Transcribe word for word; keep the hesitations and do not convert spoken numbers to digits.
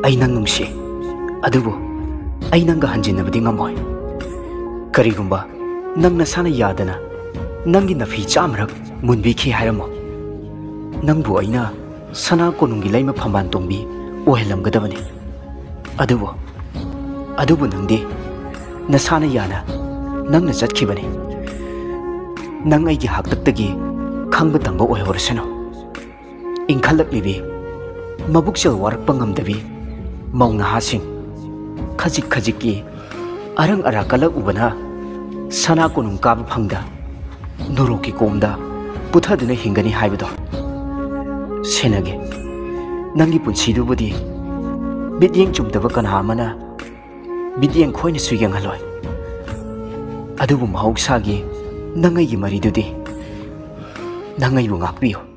ꯑꯩ ꯅꯪ ꯅꯨꯡꯁꯤ, ꯑꯗꯨꯕꯨ ꯑꯩ ꯅꯪꯒ ꯍꯟꯖꯤꯟꯅꯕꯗꯤ ꯉꯝꯃꯣꯏ꯫ ꯀꯔꯤꯒꯨꯝꯕ ꯅꯪ ꯅꯁꯥꯅ ꯌꯥꯗꯅ ꯅꯪꯒꯤ ꯅꯐꯤ ꯆꯥꯝꯃꯔꯛ ꯃꯨꯟꯕꯤꯈꯤ ꯍꯥꯏꯔꯝꯃꯣ, ꯅꯪꯕꯨ ꯑꯩꯅ ꯁꯅꯥ ꯀꯣꯅꯨꯡꯒꯤ ꯂꯩꯃ ꯐꯝꯕꯥꯜ ꯇꯣꯡꯕꯤ ꯑꯣꯏꯍꯜꯂꯝꯒꯗꯕꯅꯤ꯫ ꯑꯗꯨꯕꯨ, ꯑꯗꯨꯕꯨ ꯅꯪꯗꯤ ꯅꯁꯥꯅ ꯌꯥꯅ ꯅꯪꯅ ꯆꯠꯈꯤꯕꯅꯤ꯫ ꯅꯪ ꯑꯩꯒꯤ ꯍꯥꯛꯇꯛꯇꯒꯤ ꯈꯪꯕ ꯇꯝꯕ ꯑꯣꯏꯍꯧꯔꯁꯅꯨ꯫ ꯏꯟꯈꯠꯂꯛꯂꯤꯕꯤ, ꯃꯕꯨꯛꯆꯦꯜ ꯋꯥꯔꯛꯄ ꯉꯝꯗꯕꯤ ꯃꯧ ꯅꯍꯥꯁꯤꯡ, ꯈꯖꯤꯛ ꯈꯖꯤꯛꯀꯤ ꯑꯔꯪ ꯑꯔꯥꯛ ꯀꯜꯂꯛꯎꯕꯅ ꯁꯅꯥ ꯀꯣꯅꯨꯡ ꯀꯥꯕ ꯐꯪꯗ ꯅꯣꯔꯣꯛꯀꯤ ꯀꯣꯝꯗ ꯄꯨꯊꯗꯨꯅ ꯍꯤꯡꯒꯅꯤ ꯍꯥꯏꯕꯗꯣ ꯁꯦꯟꯅꯒꯦ꯫ ꯅꯪꯒꯤ ꯄꯨꯟꯁꯤꯗꯨꯕꯨꯗꯤ ꯃꯤꯠꯌꯦꯡ ꯆꯨꯝꯗꯕ ꯀꯅꯥ ꯑꯃꯅ ꯃꯤꯠꯌꯦꯡ ꯈꯣꯏꯅꯁꯨ ꯌꯦꯡꯍꯜꯂꯣꯏ꯫ ꯑꯗꯨꯕꯨ ꯃꯍꯧꯁꯥꯒꯤ ꯅꯪ ꯑꯩꯒꯤ ꯃꯔꯤꯗꯨꯗꯤ ꯅꯪ ꯑꯩꯕꯨ ꯉꯥꯛꯄꯤꯌꯨ꯫